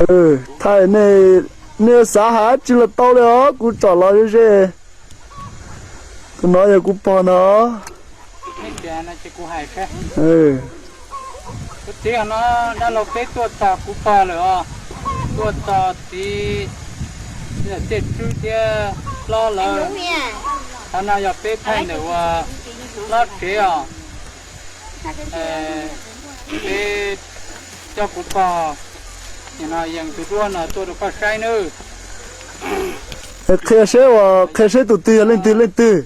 Thaij nej, nej xav hais dab tsi los tau li os, kuv tsom los ze ze. Tus no yog kuv pog no. Kuv txiv no dab laug peb tuaj txog kuv pog lawm os, tuaj txog txiv Tej Tswb thiab hlob lawm. Qhov no yog peb thaij ntawm ua hlob tsev os. Peb coj kuv pog, nim no yees tus duab no tuaj rau koj saib nawb. Qhia seb, qhia seb tus twg yog leej twg leej twg.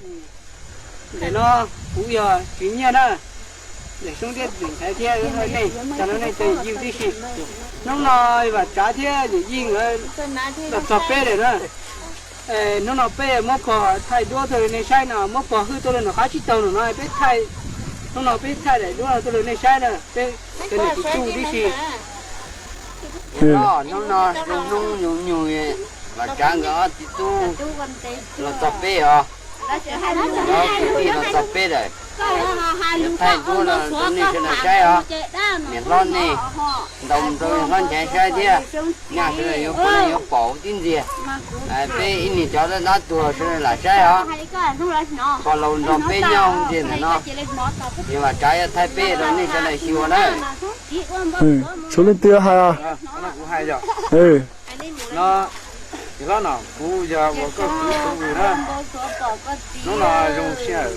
Ntawm no kuv yog Tswv Nyiaj na, ntawm Soob Tiab Txwm Nchaiv thiab nej, cov no nej cov yawm yij tib si. Hnub no Vam Tsav thiab yawm yij nkawd los txog peb lawm na. Hnub no peb muab pog thaij duab tuaj rau nej saib no, muab pog hwj tuaj rau nram qab tsib taug no no peb thaij. Hnub no peb thaij daim duab no tuaj rau nej saib na, peb cov niam txiv tub tib si. Hnub no zoo hnub nyoog nyoog, Vam Tsav nkawd ob txiv tub los txog peb os. Ob txiv tub los txog peb lawm, thaij duab rau nej sawv daws saib os. Niam hlob nej, ntaus rau niam hlob Nchaiv saib thiab. Nyaj sawv daws yuav pom, nej yuav pom huv tib ntxiag. Peb ib niag cov dab tuag sawv daws lam saib os. Pog laus nrog peb nyob ntxiag ntawm no, ces Vam Tsav yuav thaij peb rau nej sawv daws xyuas na. Tshuav leej twg hais? Niam hlob no, kuv yog uas koj kwv Txoov Vwm na. Hnub no zoo sij hawm,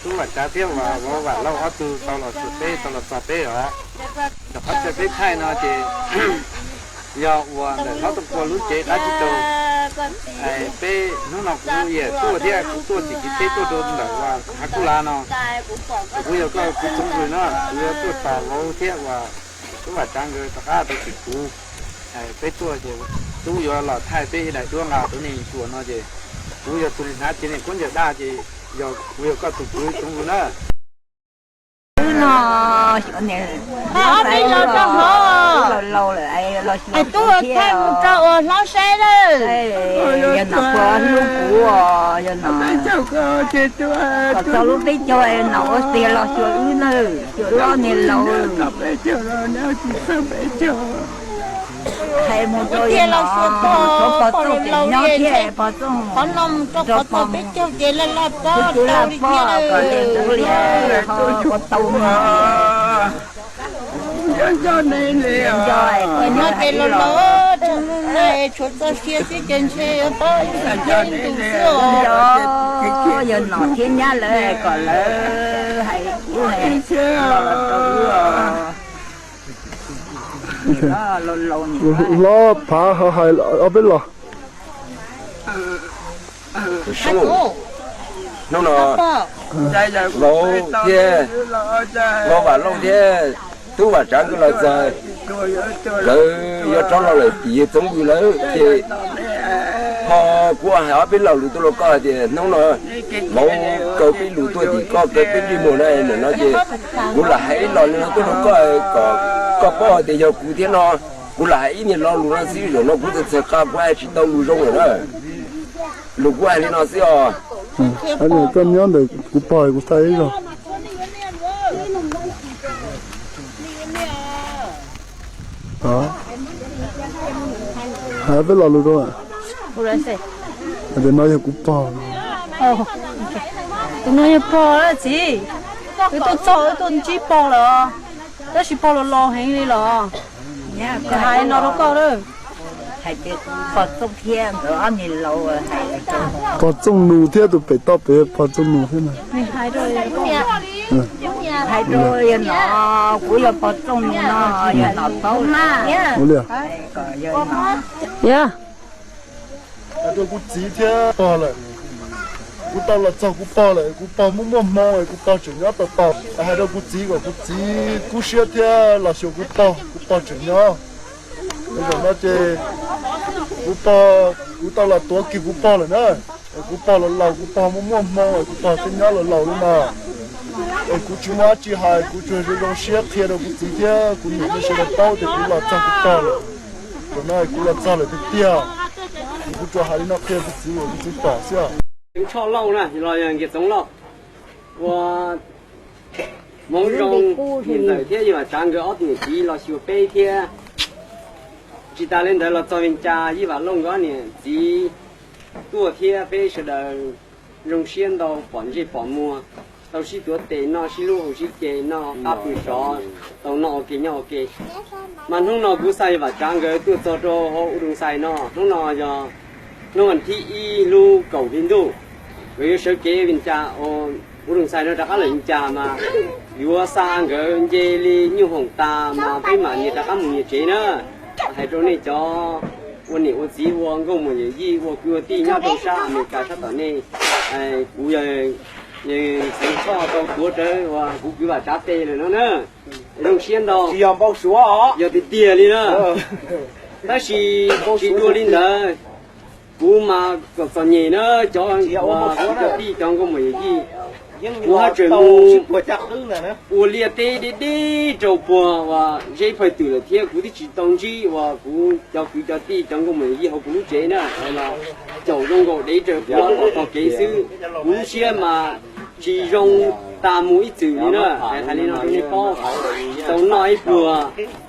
tub Vam Tsav thiab uas vauv Vam Lauj ob tug tau los xyuas peb, tau los txog peb os. Cov qhov chaw peb thaij no ces yog uas ntawm hlob Tooj Pua lub tsev qab tsib taug. Peb hnub no kuv yam tuaj thiab kuv tuaj txim kiv teb tuaj rau ntawm uas hav Kuj Lav no. Kuv yog koj kwv Txoov Vwm no, kuv yuav tuaj tos vauv thiab uas tub Vam Tsav nkawd rov qab rau tim kuv. Peb tuaj ces tub yuav los thaij peb ib daim duab nqa rau nej xyuas no ces kuv yog tus niag hnav cev niag khaub ncaws daj ces yog kuv yog koj tus kwv Txoov Vwm na. Tub no, xyov niam, ob peb los rau hov, laus laus lawm los xyuas tub thaij mus rau uas hlob saib lawm. Yog nom puas hlub kuv os, yog nom kom txog lub peb caug nom ua tiag los xyuas wb nawb, xyuas hlob niag laus. Hais mus rau yog nom, tshuav pog Txooj tseem nyob thiab, pog Txooj rau pog mus, twb twb laj pob kom li ntawd li, ho pog tau mus. Nco, nco, nco, nco, tshuav txoj sia xwb ces ntshe yuav paub ib tus thiab ib tus xwb os. Nco, yog nom thiab nyab lawv kom lawv hais wb, hais los rau wb os. Hlob Phav ho hais ob peb los. Hnub no vauv thiab vauv Vam Lauj thiab tub Vam Tsav nkawd los txog, lawv yuav rov los lawm tim yawg Txoov Vwm lawm ces ho kuv hais ob peb lo lus tuaj rau koj hais tias hnub no vauv kaw peb lus tuaj tim koj, kaw peb ntsej muag na, nim no ces kuv lam hais ib lo lus no tuaj rau koj kom koj paub hais tias yog kuv thiab no, kuv lam hais ib nyuag lo lus no xwb, zaum no kuv txawm txhais qa kuv hais tsis tau lus zoo lawm na. Lus kuv hais li no xwb os. Koj nyob ntawm kuv pog kuv thaij ib zaug. Hais peb lo lus rau, hais tias no yog kuv pog. Tus no yog pog txiv. Wb tuaj txog wb tuaj ntsib pog lawm, tab sis pog los laus heev li los. Hais no rau koj lawm. Hais tias pog Txooj thiab nkawd ob niag laus, pog Txooj nus thiab tus pem toj pem pog Txooj nus thiab. Hais rau yawg nom, kuv yog pog Txooj nus no, yawg nom paub thiab. Yog, hais rau kuv txiv thiab pog lawm. Kuv tau los txog kuv pog lawm, kuv pog muaj muaj hmoo es kuv pog tseem nyob tos tos. Hais rau kuv txiv kom kuv txiv kub siab thiab los xyuas kuv pog, kuv pog tseem nyob. Zaum no ces kuv pog, kuv tau los tuav kiag kuv pog lawm na. Es kuv pog los laus, kuv pog muaj muaj hmoo es kuv pog thiaj nyob los laus li no. Es kuv tsis muaj dab tsi hais, kuv tsuas zoo zoo siab qhia rau kuv txiv thiab kuv niam nej sawv daws paub tias kuv los txog kuv pog lawm. Zaum no kuv los txog lawm tiag tiag. Kuv tsuas hais li no qhia kuv txiv uas kuv txiv pom xwb. Tshoj Lauj na los yog Nkias Txoov Lauj, ua Hmoob Zoo, Nkias Ntxawm thiab yawg Vam Tsav nkawd ob tug niam txiv los xyuas peb thiab. Tsis tas li ntawd los txog Vias Cas Yij Vam Lauj nkawd niam txiv tuaj thiab peb sawv daws zoo siab ntau pom ntsej pom muag, tau sib tuav tes noj sib hlub haus sib ce noj qab pw sov, tau noj ua ke nyob ua ke. Mas hnub no kuv xa Yij Vam Tsav nkawd tuaj txog rau hauv Ub Doos Xais no, hnub no yog hnub vas thib ib lub kaum hli ntuj, nkawd yuav sawv kev Vias Cas, Ub Doos Xais no rov qab lawm Vias Cas mas yuav xa nkawd nce li nyuj hoom tas mas peb mam nyias rov qab mus nyias tsev na. Hais rau nej cov ua niam ua txiv ua nkauj muam yawm yij ua kwv ua tij nyob rau sab Amelikas sab tom nej, kuv yog Xeev Tshoj tau tuav rawv uas kuv kwv Vam Tsav tes lawm no na. Zoo siab ntau, tsis yog npau suav os, yog tiag tiag li na. Tab sis tsis dua li ntawd, kuv mas kom txom nyem na, cov ua kwv cov tij cov nkauj muam yawm yij, kuv haj tseem mus ua liaj teb deb deb rau puag uas Zeb Phawj Twm lawm thiab kuv twb tsis tau ntsib uas kuv cov kwv cov tij cov nkauj muam yawm yij hauv kuv lub tsev na, los caum zoo nkaus dev raws kuv los tog kev xwb. Kuv lub siab mas tsis zoo tas mus ib txwm li na. Hais li no rau nej paub, tau noj ib pluag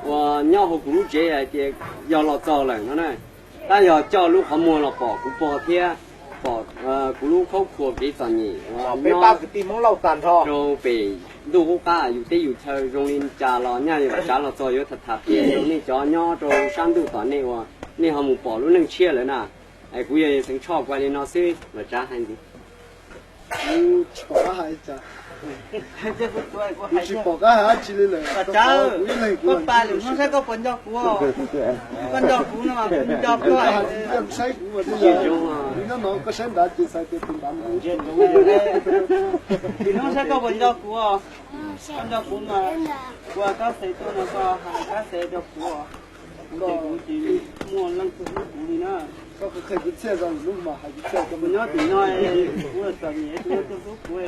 uas nyob hauv kuv lub tsev hais tias yog los txog lawm no na, tab yog coj lub qhov muag los pom kuv pog thiab pom kuv lub khaub khuam kev txom nyem uas nyob rau pem ntuj qub qab yus teb yus chaw zoo li cas los nyaj li Vam Tsav los txog yuav tham tham qhia rau nej cov nyob rau sab ntuj tom nej uas nej ho mus pom lub neej tshiab lawm na. Kuv yog Xeev Tshoj kuv hais li no xwb, Vam Tsav hais ntxiv. Kuv tsis pom qab hais cas. Kuv tsis pom qab hais dab tsi li lawm. Kuv ib leeg kuv pa lwm hnub saib koj puas nco kuv. Koj nco kuv no mas kuv nco koj. Saib kuv mas, kuv nyob no koj saib nrad ces xav tias tus nrad. Lwm hnub saib koj puas nco kuv. Koj nco kuv mas, kuv koj xav tuaj no koj hais koj xav rau kuv. Kuv ces kuv tsis muaj leej twg hlub kuv li na. Koj qhia kuv txhiaj zoo lub mas hais kuv txhiaj, kuv nyob tim no, kuv txom nyem kuv nyob tuaj hlub kuv,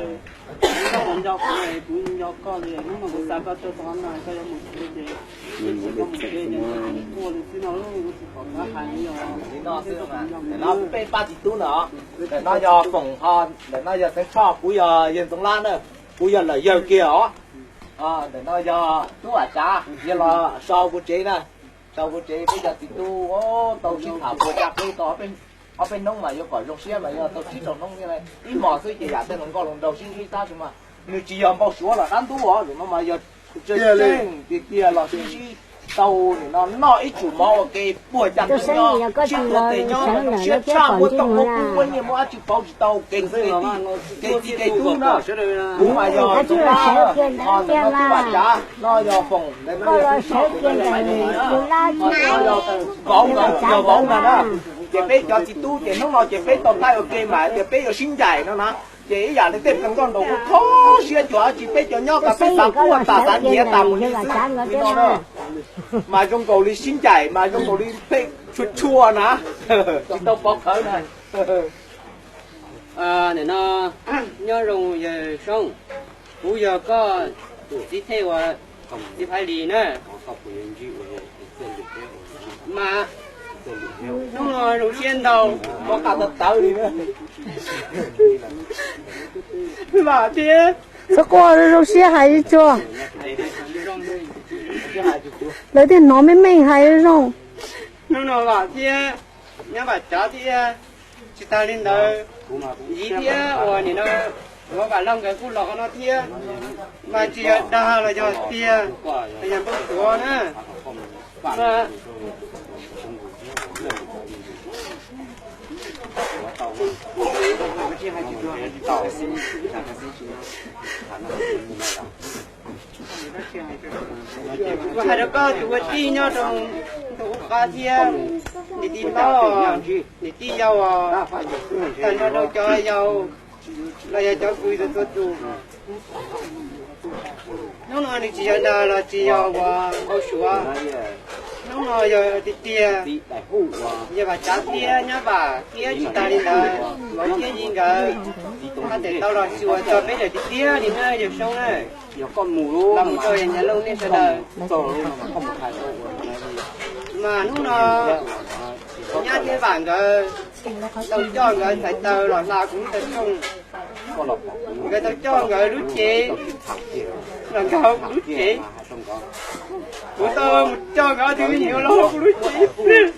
koj puas nco kuv, kuv nco koj li. Hnub no kuv xa koj tuaj txog no koj yuav mus tsev ces, koj mus tsev ces kuv tuaj li xwb no, kuv tsis pom qab hais li os. Li no xwb, ntawm no kuv peb pab txiv tub no, ntawm no yog Foom ho, ntawm no yog Xeev Tshoj, kuv yog yawg Ntxoov Lab na, kuv yog lawm yawg kiag os. Ntawm no yog tub Vam Tsav, yog los so kuv tsev na. Sau kuv tsev peb cov txiv tub tau sib tham puas tsa qub tau ob peb hnub mas yuav kom zoo siab mas yog tau tsib rau hnub thiab. Ib hmos xwb ces yam tej hluas nkauj hluas nraug sib ntsib tab sis mas nws tsis yog npau suav los dab ntub os, zaum no mas yog tseeb tiag tiag los sib ntsib tau nim no noj ib tsum mov ua ke puag cas nyob sib tuav tes nyob zoo siab tshaj, muab toj muab kub muab nyiaj muab dab tsi pauv tsis tau, kev txij kev tub na. Kuv mas yog Ntxoov Lab, ho ntawm no tub Vam Tsav, no yog Foom, ntawm no yog Xeev Tshoj, ntawm no yog vauv, yog vauv na na. Ces peb cov txiv tub ces hnub no ces peb tau taij ua ke mas tias peb yuav sib ncaim no na. Ces ib yam li tej hluas nkauj nraug kuj txhob siab cuag dab tsi, peb cov nyob tas peb xav quaj tas xav nyiav tas mus li xwb li no na. Mas zoo nkaus li sib ncaim mas zoo nkaus li pheej tshua tshua na, tsis tau pov khawv na. Nim no nyob zoo yawg Soob, kuv yog koj tus txiv thej uas txiv Phaiv Lis na. Mas hnub no zoo siab ntau, mov qab tawv tawv li na. Vam thiab, txhob quaj, zoo siab hais tsuag, lawv thiaj hnov meej meej hais zoo. Hnub no Vam thiab nyob Vam Tsav thiab, tsis tas li ntawd, Yiv thiab uas nim no Vam Lauj nkawd kuj los qhov no thiab, mas tsis yog dag los yog tiag, yog npau suav na. Mas kuv hais rau koj tus ua tij nyob rau ntu ub qab thiab, niam tij hlob, niam tij yau, tag nrho rau cov yau los yog cov kwv txhua tus. Hnub no nws tsis yog dag los tsis yog uas npau suav. Hnub no yog tiag tiag, yog Vam Tsav thiab Nyab Vam thiab tsis tas li ntawd Vauv thiab Yi nkawd, haj tseem tau los xyuas txog peb daim tiag tiag li na yawg Soob na. Los mus rau yawg Nyiaj Looj nej sawv daws. Mas hnub no Nyab thiab Vam nkawd tau coj nkawd txhais taws los hla kuv lub taw rooj. Nkawd tau coj nkawd lub cev los nkaug kuv lub cev. Kuv tau mus coj nkawd ob tug me nyuam los kuv lub cev ib pliag.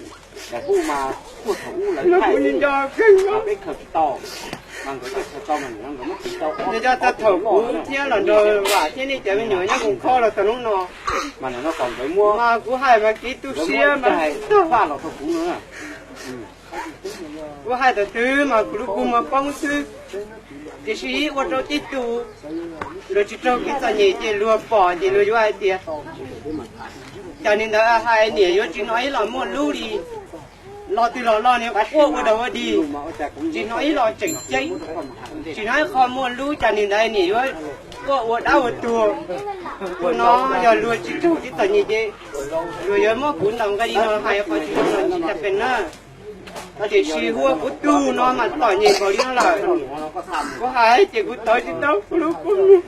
Los kuv nco kawg nkaus. Nws coj tag thaum kuv thiab los nrog Vam thiab nej cov me nyuam nyob kuv kho los txog hnub no. Mas kuv hais mas kev tu siab mas tag. Kuv hais thaum twg mas kuv lub kua muag poob xwb, tiam sis ua rau tib tug luag tsis raug kev txom nyem ces luag pom ces luag yuav hais tias, cas niag ntawd hais niam yuav tsis hnov ib los muaj lub li. Los twg los los niag quaj ua dog ua dig, tsis hnov ib los tseem ceeb, tsis hnov ib qho muaj lub, cas niag ntawd niam yuav quaj ua dab ua tuag. Tus no yog luag tsis raug kev txom nyem ces luag yuav muab kuv ntaus nqaij li no hais qhov tsis zoo los tsis tau pes na. Tiam sis hu ua kuv tug no mas txom nyem npaum li no lawm, kuv hais ces kuv tawv tsis tau kuv lub kua muag.